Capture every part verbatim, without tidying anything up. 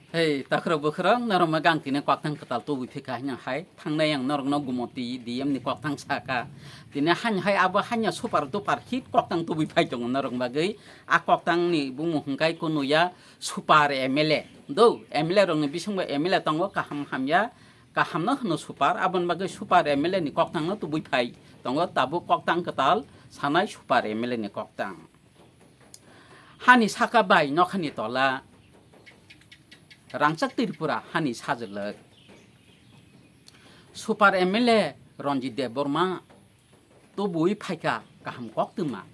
Hei, takhurok bukhurok, norok ma gang tini koktang kwtal tubui phikha hwnwi hai. Thangnai ang norokno Gumoti D M ni koktang saka. Tini hani hai abo hanya super duper hit koktang tubui phai tongo norok bagwi. A koktang ni bumung hwnkhe kunuya super M L A. Do, M L A rokni bisingbo M L A tongo kaham hamya. Kahamno hwno super, aboni bagwi super M L A ni koktangno tubui phai tongo. Tabuk koktang kwtal sanai super M L A ni koktang. Hani saka bai nokhani tola rangchak Tripura hani sajwlwk. Super M L A Ranjit Debbarma tubui phaikha kaham koktwma.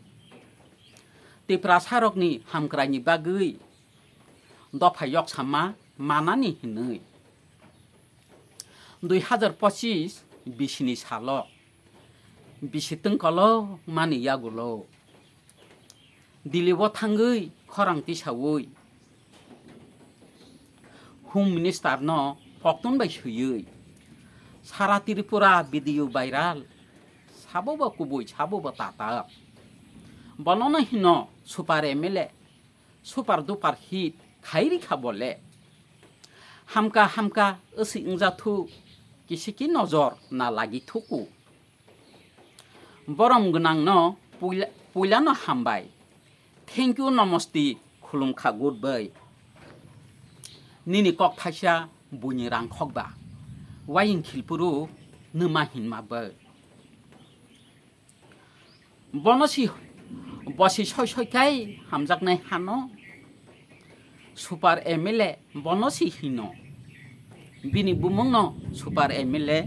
Tiprasarokni hamkraini bagwi dopha yoksama manani hinwi. Dui hazar pochis bisini salo bisi twngkolo mani yagulo Delhi o thangwi khorang tisawi Home Minister no pokton bai swiwi sara Tripura video viral, sabo bo kubui, sabo bo tatak. Bonono hino super M L A, super duper hit khai rikha bole. Hamka hamka wsi wngjathuk, kisiki nojor na lagi thuku. Borom gwnangno puila, puilano hambai. Thank you, nomosti, khulumkha, goodbye. Nini kok thaisa buini rang khokba. Waying khilpuru numa hinma bai. Bono si, bosi soi soi kai hamjaknai hano. Super M L A bono si hino. Bini bumungno super M L A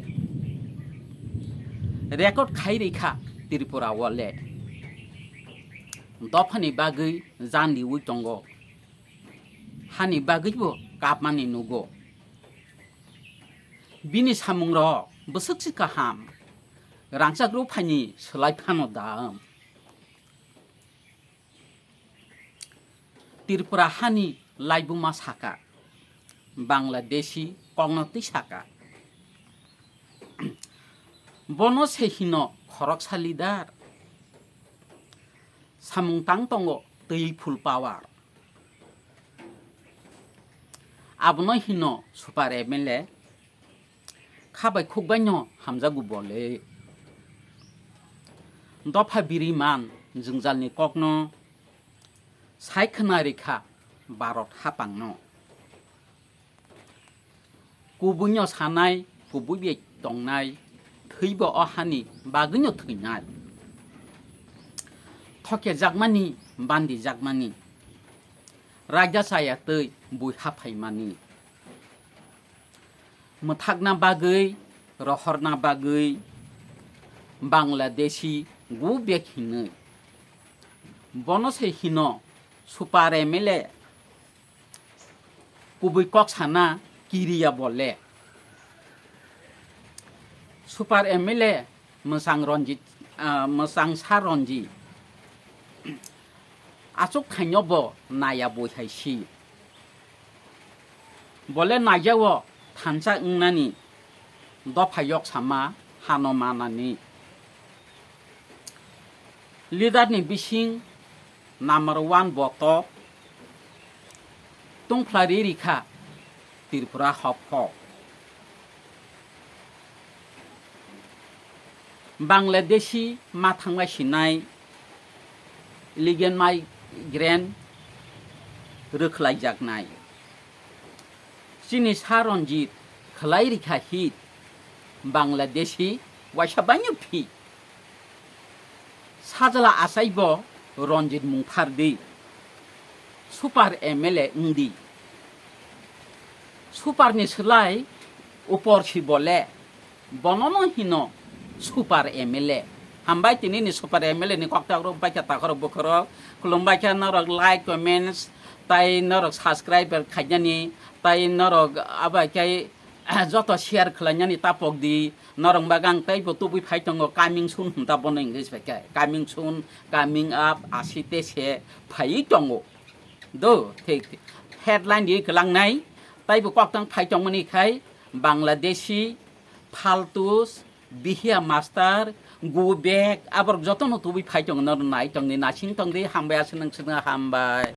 record khai rikha Tripura o le. Dophani bagwi jan riwi tongo. Hani bagwi bo kapmani nugo. Bini samungrok bwswk si kaham. Rangchak rw phaini swlai phano dam. Tripura hani laibuma saka, Bangladeshi kokno twi saka. Bono se hino khoroksa leader, samung tang tongo twi full power. Abono hino super M L A. Kha bai khuk bai no hamjago bole. Dopha biri man jwngjalni kokno sai khna rikha Bharat hapangno. Kubui no sanai, kubui bai tongnai, thwibo o hani bagwi no thwinai. Thoke jakmani, bandi jakmani, raida chaya twi bui haphaimani. Mwthakna bagwi, rohorna bagwi Bangladeshi go back hinwi. Bono se hino super M L A kubui kok sana kiriya bole. Super M L A mwsang Ranjit, ah, mwsang sa Ranjit. Achuk thaino bo naya bui hai si. Bole naya o thansa wngnani dopha yok sama hano manani. Leader ni bising number one boto tongphlari rikha Tripura hopho. Bangladeshi ma thangbai sinai illegal migrant rwkhlaijaknai. Chini sa Ranjit khwlai rikha hit Bangladeshi waisa baino phi. Sajla achaibo Ranjit mung phardi. Super M L A wngdi. Super ni swlai upor si bole. Bonono hino super M L A. Hambai tini ni super M L A ni kokta rok bai kha takhorok bukhorok. Khulumbai kha norok like, comments, tai norok subscribe khainani, tai norok abai khe joto share khlainani tapok di. Norok bagang tei bo tubui phai tongo coming soon hwnta bono English bai khe. Coming soon, coming up, asite se phai tongo. Do, thik, thik. Headline di kwlangnai, tai bo koktang phai tongmani khai Bangladeshi, Phaltus, Bihia Master, Go Back, aborok jotono tubui phai tongo, norok nai tongdi, nasing tongdi, hambai, aswk nang swkna hambai.